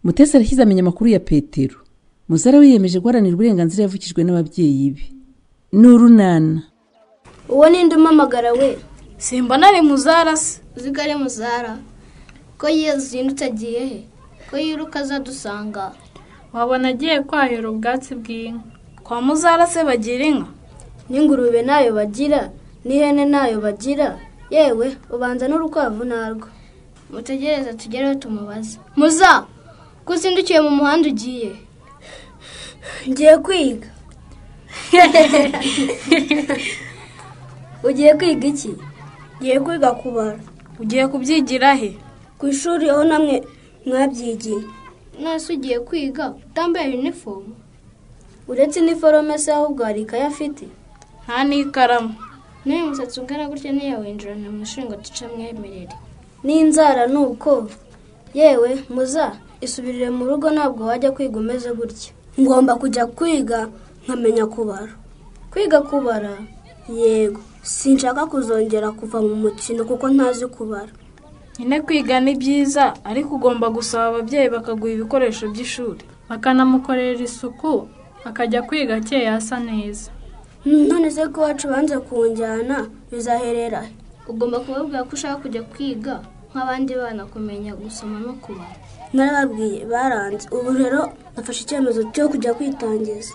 Mutesi arashyize amenya amakuru ya Petero. Muzara wiyemeje guharanira uburenganzira yavukijwe n'ababyeyi be. Ni urunana. Uwo ninde umamagara we? Simbona ari Muzara se. Uzi ko ari Muzara? Ko yazindutse agiye he? Ko yiruka azadusanga? Wabona agiye kwahira ubwatsi bw'inka. Kwa Muzara se bagira inka? N'ingurube nayo bagira, n'ihene nayo bagira, yewe ubanza n'urukwavu narwo. Mutegereze tugereho tumubaze. Muza, ko uzindukiye mu muhanda ugiye? Ngiye kwiga. Ugiye kwiga iki? Ngiye kwiga kubara. Ugiye kubyigira he? Ku ishuri aho namwe mwabyigiye. Nase ugiye kwiga utambaye uniform? Uretse iniforome se ahubwo hari ikaye afite? Nta n'ikaramu. N'uyu musatsi ungana gutya ntiyawinjirana mu ishuri ngo duce mwemerere. N'inzara ni uko. Yewe Muza, isubirire mu rugo ntabwo wajya kwiga umeze gutya. Ngomba kujya kwiga nkamenya kubara. Kwiga kubara? Yego. Sinshaka kuzongera kuva mu mukino kuko ntazi kubara. Nyine kwiga ni byiza, ariko ugomba gusaba ababyeyi bakaguha ibikoresho by'ishuri, bakanamukorera isuku, akajya kwiga akeye asa neza. None se ko iwacu banze kunjyana bizaherera? Ugomba kubabwira ko ushaka kujya kwiga nk'abandi bana, kumenya gusoma no kubara. Narababwiye baranze. Ubu rero nafashe icyemezo cyo kujya kwitangiza.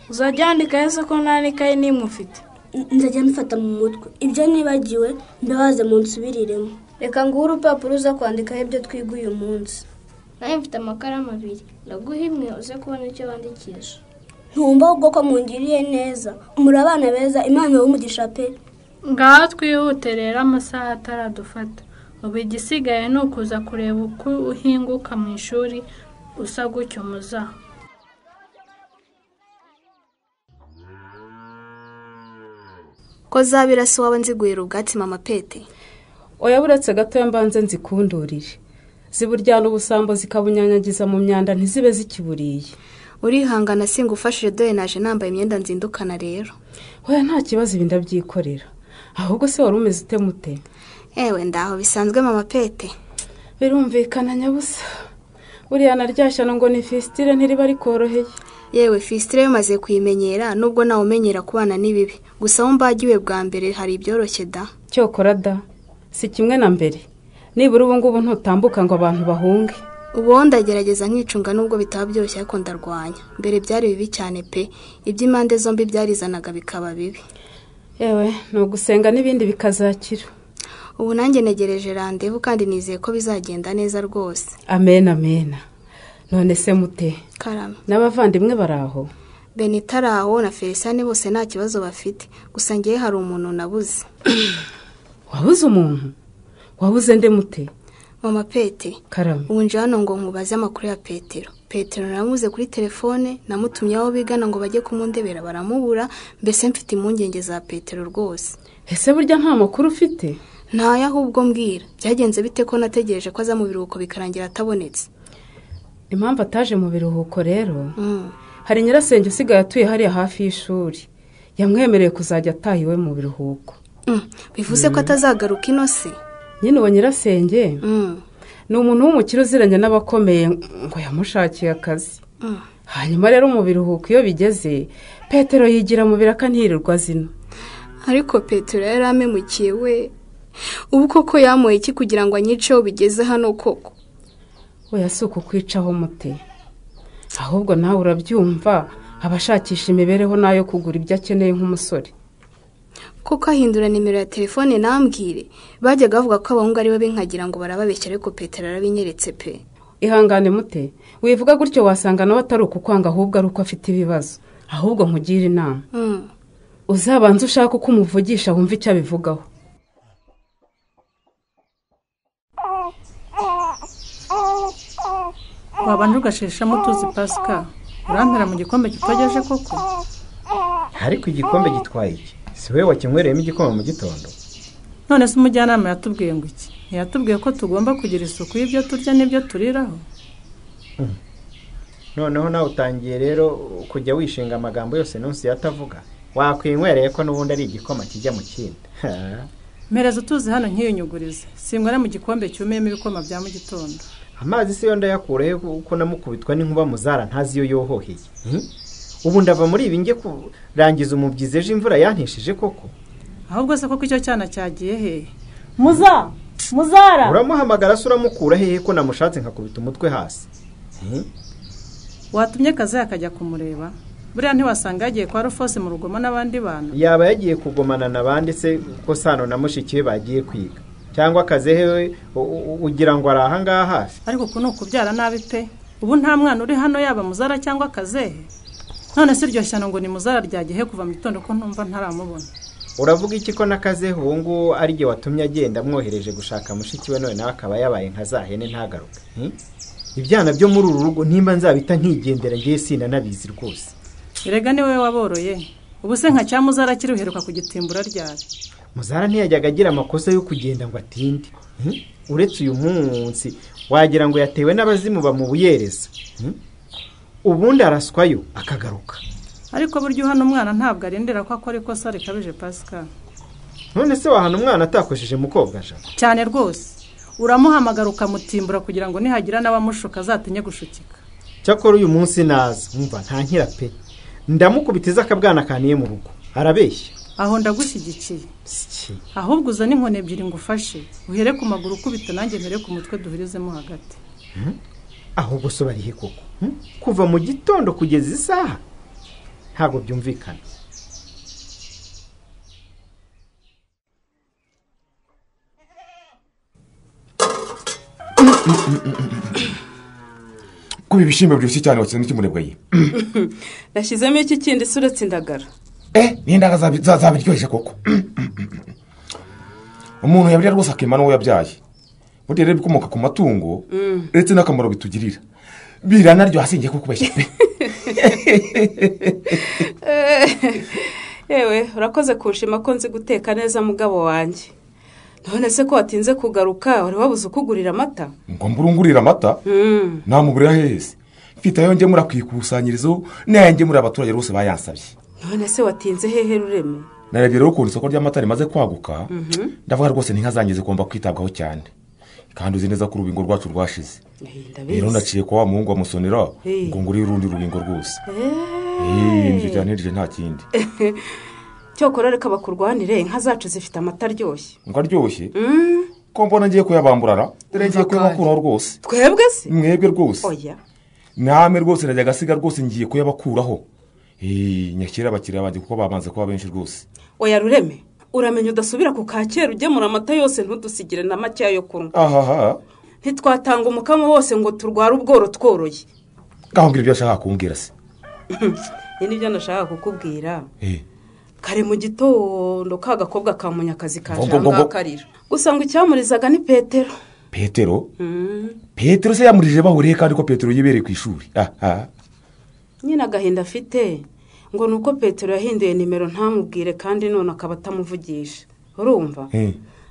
Uzajya wandika ese ko nta n'ikayi n'imwe ufite? Nzajya mbifata mu mutwe. Ibyo nibagiwe mbibaze munsubiriremo. Reka nguhe urupapuro uza kwandikaho ibyo twiga uyu munsi. Nawe mfite amakaramu abiri, ndaguha imwe uze kubona icyo wandikisha. Ntumva ahubwo ko mungiriye neza. Muri abana beza, Imana ibahe umugisha pe. Ngaho twihute rero amasaha ataradufata. Ubu igisigaye ni ukuza kureba uko uhinguka mu ishuri usa gutyo Muza. Ko zabira se waba nziguhira ubwatsi mama Pete? Oya, buretse gatoya mbanze nzikundurire. Ziburyana ubusambo zikabunyanyagiza mu myanda ntizibe zikiburiye. Urihangana singufashije dore naje nambaye imyenda nzindukana rero. Oya nta kibazo, ibi ndabyikorera. Ahubwo se wari umeze ute Mute? Ewe ndaho bisanzwe mama Pete. Birumvikana nyabusa. Buriya naryashyano ngo ni fistire ntiriba rikoroheye. Yewe fistire yamaze kuyimenyera nubwo nawe umenyera kubana n'ibibi. Gusa aho mbagiwe bwa mbere hari ibyoroshye da. Cyokora da, si kimwe na mbere. Nibura ubu ngubu ntutambuka ngo abantu bahunge. Ubu ndagerageza nkicunga nubwo bitaba byoroshye ariko ndarwanya. Mbere byari bibi cyane pe. Iby'impande zombi byarizanaga bikaba bibi. Yewe ni ugusenga n'ibindi bikazakira. Ubu nanjye negereje randevu kandi nizeye ko bizagenda neza rwose. Amen amen. None se Mute? Karame. N'abavandimwe baraho? Benita araho na Felicien bose nta kibazo bafite. Gusa ngiye hari umuntu nabuze. Wabuze umuntu? Wabuze nde Mute? Mama Pete. Karame. Ubu nje hano ngo nkubaze amakuru ya Petero. Petero naramuze kuri telefone, namutumye aho bigana ngo bajye kumundebera baramubura, mbese mfite impungenge za Petero rwose. Ese burya nta makuru ufite? Ntayo ahubwo mbwira. Byagenze bite ko nategereje ko aza mu biruhuko bikarangira atabonetse? Impamvu ataje mu biruhuko rero, hari nyirasenge usigaye atuye hariya hafi y'ishuri. Yamwemereye kuzajya ataha iwe mu biruhuko. Bivuze ko atazagaruka ino se? Nyine uwo nyirasenge ni umuntu w'umukire uziranye n'abakomeye ngo yamushakiye akazi. Hanyuma rero mu biruhuko iyo bigeze, Petero yigira mu biraka ntirirwa zino. Ariko Petero yari amemukiye we. Ubu koko yamuye iki kugira ngo anyiceho bigeze hano koko? Oya si ukukwicaho Mute. Ahubwo nawe urabyumva, abashakisha imibereho nayo kugura ibyo akeneye nk'umusore. Koko ahindura nimero ya telefone nambwire. Bajyaga bavuga ko abahungu ari babi nkagira ngo barababeshya ariko Petero arabinyeretse pe. Ihangane Mute, wivuga gutyo wasanga nawe atari ukukwanga ahubwo ari uko afite ibibazo. Ahubwo nkugire inama. Uzabanze ushaka uko umuvugisha wumve icyo abivugaho. Wabanje ugashishamo utuzi Pascal, urampera mu gikombe kitogeje koko? Ariko igikombe gitwaye iki? Si wowe wakinywereyemo igikoma mu gitondo? None se umujyanama yatubwiye ngo iki? Ntiyatubwiye ko tugomba kugira isuku y'ibyo turya n'ibyo turiraho? Noneho nawe utangiye rero kujya wishinga amagambo yose nonsi yatavuga. Wakwinywereye ko n'ubundi ari igikoma kijya mu kindi. Mpereza utuzi hano nkiyunyugurize. Singwara mu gikombe cyumiyemo ibikoma bya mu gitondo. Amazi se yo ndayakura kuko namukubitwa n'inkuba Muzara ntazi iyo yohoheye. Ubu ndava muri ibi nge kurangiza umubyizi ejo imvura yantishije koko. Ahubwo se koko icyo cyana cyagiye hehe? Muza! Muzara! Uramuhamagara se uramukura hehe ko namushatse nkakubita umutwe hasi? Watumye kaze akajya kumureba? Buriya ntiwasanga yagiye kwa Rufose mu rugomo n'abandi bantu. Yaba yagiye kugomana n'abandi se ko Sano na mushiki we bagiye kwiga. Cyangwa Kazehe ugira ngo ari aha ngaha hafi. Ariko uku ni ukubyara nabi pe. Ubu nta mwana uri hano yaba Muzara cyangwa Kazehe. None se iryo shyano ngo ni Muzara ryagiye kuva mu gitondo ko ntumva ntaramubona. Uravuga iki ko na Kazehe ubu ngubu ari jye watumye agenda amwohereje gushaka mushiki we none nawe akaba yabaye nka za hene ntagaruke. Ibyana byo muri uru rugo nimba nzabita nkigendera ngiye sinanabizi rwose. Erega ni wowe waboroye. Ubu se nka cya Muzara kiruheruka kugitimbura ryari? Muzara ntiyajyaga agira amakosa yo kugenda ngo atinde. Uretse uyu munsi wagira ngo yatewe n'abazimu bamubuyereza. Ubundi araswayo akagaruka. Ariko buryo hano umwana ntabwo arindira ko akora ikosa rikabije Pascal. None se wahana umwana atakosheje mukobwa aja? Cyane rwose. Uramuhamagara ukamutimbura kugira ngo nihagira n'abamushuka azatinye gushukika. Cyakora uyu munsi naza umva nta nkira pe. Ndamukubitiza akabwana kaniye mu rugo. Arabeshya. Aho ndagushyigikiye. Ahubwo uzane inkoni ebyiri ngufashe, uhere ku maguru ukubita nanjye mpere ku mutwe duhurizemo hagati. Ahubwo so barihe koko? Kuva mu gitondo kugeza isaha ntabwo byumvikana. Kuba ibishyimbo biryoshye cyane wakizemo ikimurebwa ye. Nashyizemo iki kindi se uretse indagara? N'indagara zabiryoshye koko. Umuntu yabirya rwose akema n'uwo yabyaye. Burya rero ibikomoka ku matungo uretse n'akamaro bitugirira biranaryoha singiye kukubeshya pe. Yewe urakoze kunshima ko nzi guteka neza mugabo wanjye. None se ko watinze kugaruka wari wabuze ukugurira amata? Ngo mburungurira amata? Namugurira hese? Mfite ayo ngemura ku ikusanyirizo n'ayo ngemura abaturage rwose bayansabye. None se watinze hehe Rureme? Narebye rero ukuntu isoko ry'amata rimaze kwaguka, ndavuga rwose n'inka zanjye zigomba kwitabwaho cyane. Kandi uzi neza ko urubingo rwacu rwashize. Rero naciye kwa wa muhungu wa Musonera ngo ngurire urundi rubingo rwose. Nibyo cyane nta kindi. Cyokora reka bakurwanire inka zacu zifite amata aryoshye. Ngo aryoshye? Ko mbona ngiye kuyabamburara, dore ngiye kuyabakuraho rwose. Twebwe se? Mwebwe rwose. Oya. Namwe rwose najyaga asiga rwose ngiye kuyabakuraho. Nyakira abakiriya banjye kuko babanze kuba benshi rwose. Oya Rureme, uramenya udasubira ku kakera ugemura amata yose ntudusigire na make yo kunywa. Ahaha. Ntitwatanga umukamo wose ngo turware ubworo tworoye. Ngaho mbwira ibyo ashaka kumbwira se. Ni nibyo nashaka kukubwira. Kare mu gitondo ka gakobwa ka Munyakazi kajanga karira. Gusa ngo icyamurizaga ni Petero. Petero? Petero se yamurije bahuriye kandi ko Petero yibereye ku ishuri. Aha. Nyina agahinda afite ngo nuko Petero yahinduye nimero ntamubwire kandi none akaba atamuvugisha. Urumva?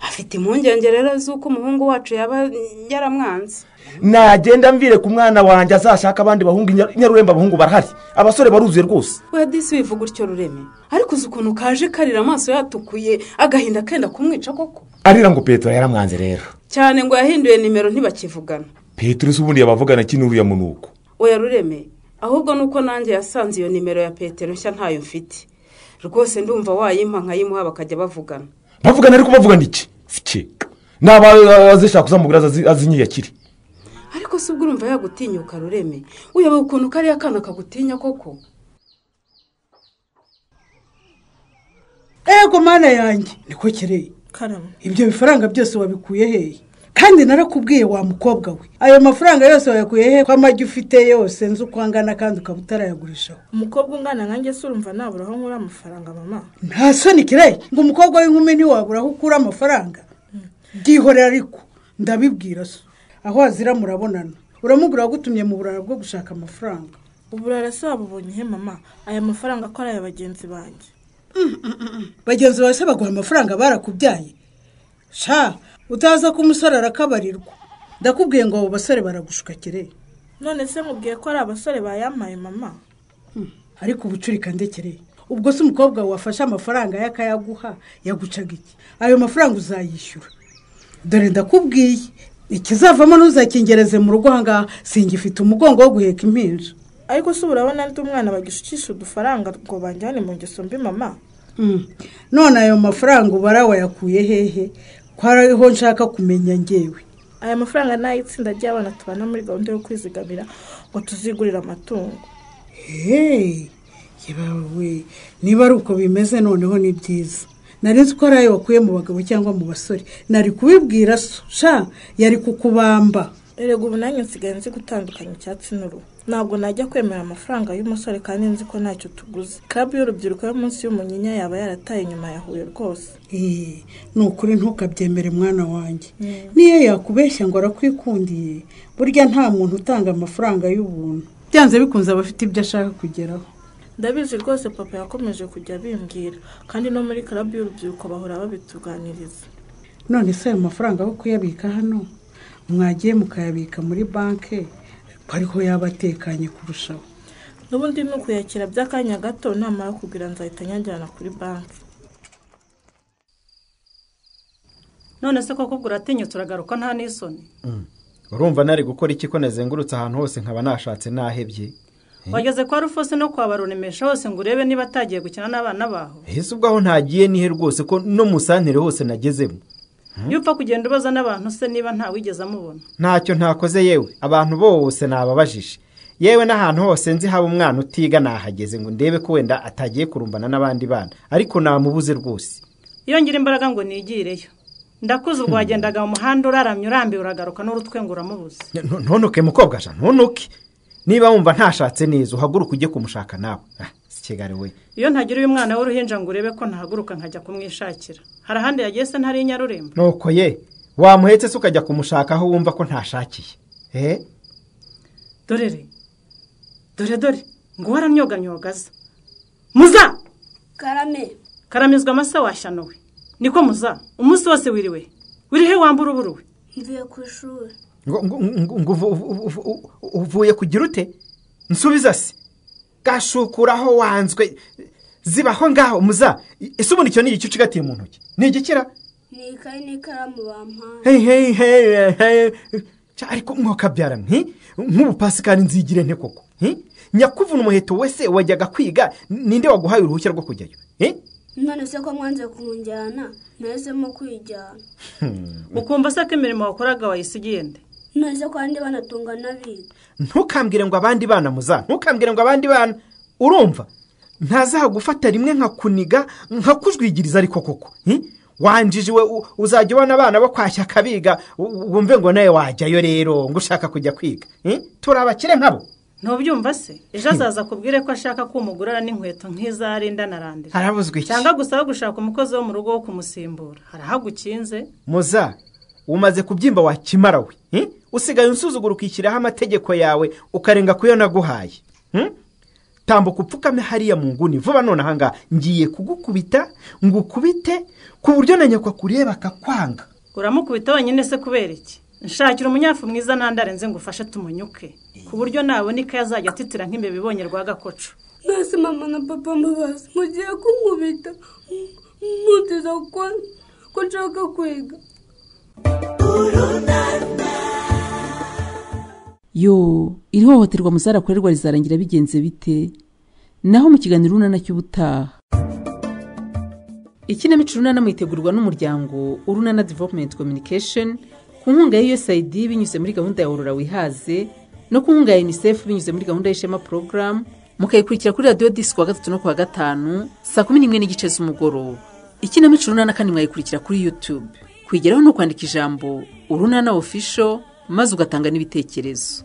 Afite impungenge rero z'uko umuhungu wacu yaba yaramwanze. Nagenda mvire ku mwana wanjye azashaka abandi bahungu Nyaruremba abahungu barahari. Abasore baruzuye rwose. We disi wivuga utyo Rureme. Ariko uzi ukuntu kaje karira amaso yatukuye agahinda kenda kumwica koko. Arira ngo Petero yaramwanze rero. Cyane ngo yahinduye nimero ntibakivugana. Petero se ubundi yabavugana kinuriya munuko. Oya Rureme, ahubwo nuko nanjye yasanze iyo nimero ya Petero nshya ntayo mfite. Rwose ndumva wayimpa nkayimuha bakajya bavugana. Bavugana ariko bavugana iki? Sike. Naba azishaka kuzamubwira azinyiyakire. Ariko se ubwo urumva yagutinyuka Rureme? Uyobe ukuntu kariya kana kagutinya koko. Ego mana yanjye, niko kireye. Karame. Ibyo bifaranga byose wabikuye hehe? Kandi narakubwiye wa mukobwa we. Ayo mafaranga yose wayakuye hehe ko amagi ufite yose nzi uko angana kandi ukaba utarayagurishaho? Umukobwa ungana nkanjye se urumva nabura aho nkura amafaranga mama? Nta soni kireye, ngo umukobwa w'inkumi ntiwabura aho ukura amafaranga. Byihorera ariko ndabibwira so. Aho azira murabonana. Uramugura wagutumye mu burara bwo gushaka amafaranga. Uburara se wabubonye he mama? Aya mafaranga ko ari aya bagenzi banjye. Bagenzi bawe se baguha amafaranga barakubyaye? Sha, utaza ko umusore arakabarirwa. Ndakubwiye ngo abo basore baragushuka kireye. None se mubwiye ko ari abasore bayampaye mama? Ariko ubucurika ndekereye. Ubwo se umukobwa wafashe amafaranga y'akayaguha yagucaga iki? Ayo mafaranga uzayishyura. Dore ndakubwiye, Ikizavamo ntuzakingereze mu rugo ahangaha, singifite umugongo wo guheka impinja. Ariko se urabona ndi umwana bagishukisha udufaranga ngo banjyane mu ngeso mbi mama? None ayo mafaranga ubara wayakuye hehe? Ko ariho nshaka kumenya ngewe. Aya mafaranga ni ay'itsinda ry'abana tubana muri gahunda yo kwizigamira ngo tuzigurire amatungo. Yewe, niba ari uko bimeze noneho ni byiza. Nari nzi ko ari ayo wakuye mu bagabo cyangwa mu basore, nari kubibwira sha yari kukubamba. Erega ubu nanjye nsigaye nzi gutandukanya icyatsi n'uruhu. Ntabwo najya kwemera amafaranga y'umusore kandi nzi ko ntacyo tuguze. Club y'urubyiruko yo munsi y'umunyinya yaba yarataye inyuma ya Huye rwose. Ni ukuri ntukabyemere mwana wanjye. Niyo yakubeshya ngo arakwikundiye, burya nta muntu utanga amafaranga y'ubuntu. Byanze bikunze aba afite ibyo ashaka kugeraho. Ndabizi rwose, papa yakomeje kujya bimbwira, kandi no muri club y'urubyiruko bahora babituganiriza. None se ayo mafaranga aho kuyabika hano mwagiye mukayabika muri banki, ariko yaba atekanye kurushaho. N'ubundi ni ukuyakira by'akanya gato, namara kugira nzahita nyajyana kuri banki. None se koko uratinyutse uragaruka nta n'isoni? Urumva nari gukora iki ko nazengurutse ahantu hose nkaba nashatse nahebye? Wageze kwa Rufose no kwa Barunemesha hose ngo urebe niba atagiye gukina n'abana baho? Ese ubwo aho ntagiye nihe rwose ko no musantere hose nagezemo? Iyo upfa kugenda ubaza n'abantu se niba nta wigeze amubona? Ntacyo ntakoze yewe, abantu bose nababajije. Yewe n'ahantu hose nzi haba umwana utiga nahageze ngo ndebe ko wenda atagiye kurumbana n'abandi bana, ariko namubuze rwose. Iyo ngira imbaraga ngo nigireyo. Ndakuze ubwo wagendaga mu muhanda uraramye urambiwe uragaruka n'urutwe ngo uramubuze. Ntunuke mukobwa sha, ntunuke. Niba wumva ntashatse neza uhaguruka ujye kumushaka nawe. Sikigare we. Iyo ntagira uyu mwana w'uruhinja ngo urebe ko ntahaguruka nkajya kumwishakira. Hari ahandi yagiye se ntari Nyarurembo? Nuko ye, wamuhetse se ukajya kumushaka aho wumva ko ntashakiye. Dorere. Dore dore, ngo waramyoganyogaza. Muza! Karame. Karamizwa amasa washyanowe. Niko muza, umunsi wose wiriwe. Wirihe wambura uburuwe? Mvuye ku ishuri. Ngo uvuye kugira ute? Nsubiza se. Gashukuraho wanzwe zibaho ngaho muza. Ese ubundi icyo ni igice ucigatiye mu ntoki? Ni igikira? Ni ikayi n'ikaramu bampaye. Hey. Ariko mwokabyara nti nk'ubu Pascal nzigire nte koko? Nyakuvuna umuheto wese wajyaga kwiga, ninde waguhaye uruhushya rwo kujyayo? None se ko mwanze kunjyana, nahisemo kwijyana. Ukumva se ko imirimo wakoraga wayisigiye nde? None se ko abandi bana tungana biga? Ntukambwire ngo abandi bana muza, ntukambwire ngo abandi bana. Urumva ntazagufata rimwe nkakuniga nkakujwigiriza ariko koko. Wanjije we uzajya ubona abana bo kwashya kabiga wumve ngo nawe wajyayo rero ngo ushaka kujya kwiga. Turabakire nkabo. Ntubyumva se? Ejo azaza kubwire ko ashaka kumugurana n'inkweto nk'izarinda narandira. Harabuzwe iki? Cyangwa gusaba gushaka umukozi wo mu rugo wo kumusimbura. Harahagukinze. Muza, umaze kubyimba wakimara we. Usigaye unsuzugura ukishyiraho amategeko yawe ukarenga kuyo naguhaye. Tambuka upfukame hariya mu nguni vuba none ahanga ngiye kugukubita ngukubite ku buryo na nyakwa kureba akakwanga. Uramukubita wenyine se kubera iki? Nshakira umunyafu mwiza nandarenze ngo ufashe tumunyuke ku buryo nabona ikaye azajya atitira nk'imbeba ibonye rwa gakoco. Nase mama na papa mbabazi mugiye kunkubita muntiza ko nshaka kwiga. Yo, iri hohoterwa Muzara akorerwa rizarangira bigenze bite? Naho mu kiganiro Urunana cy'ubutaha. Ikinamico Urunana mwitegurwa n'umuryango Urunana Development Communication ku nkunga ya USAID binyuze muri gahunda ya Aurora Wihaze no ku nkunga ya UNICEF binyuze muri gahunda y'Ishema Program, mukayikurikira kuri Radio Disc kuwa gatatu no kuwa gatanu saa 11:30 z'umugoroba. Ikinamico Urunana kandi mwayikurikira kuri YouTube. Kwigeraho no kwandika ijambo Urunana Official maze ugatanga n'ibitekerezo.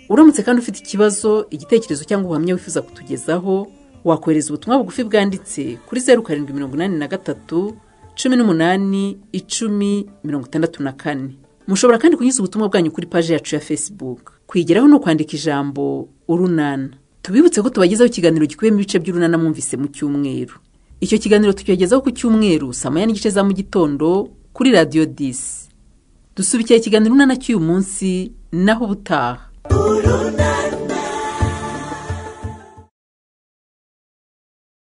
Uramutse kandi ufite ikibazo, igitekerezo cyangwa ubuhamya wifuza kutugezaho, wakohereza ubutumwa bugufi bwanditse kuri 0783 18 10 64. Mushobora kandi kunyuza ubutumwa bwanyu kuri page yacu ya Facebook. Kwigeraho no kwandika ijambo Urunana. Tubibutse ko tubagezaho ikiganiro gikubiyemo ibice by'Urunana mwumvise mu cyumweru. Icyo kiganiro tucyogezaho ku cyumweru saa 1:30 za mu gitondo kuri Radio 10. Dusubikiye ikiganiro Urunana cy'uyu munsi, naho ubutaha.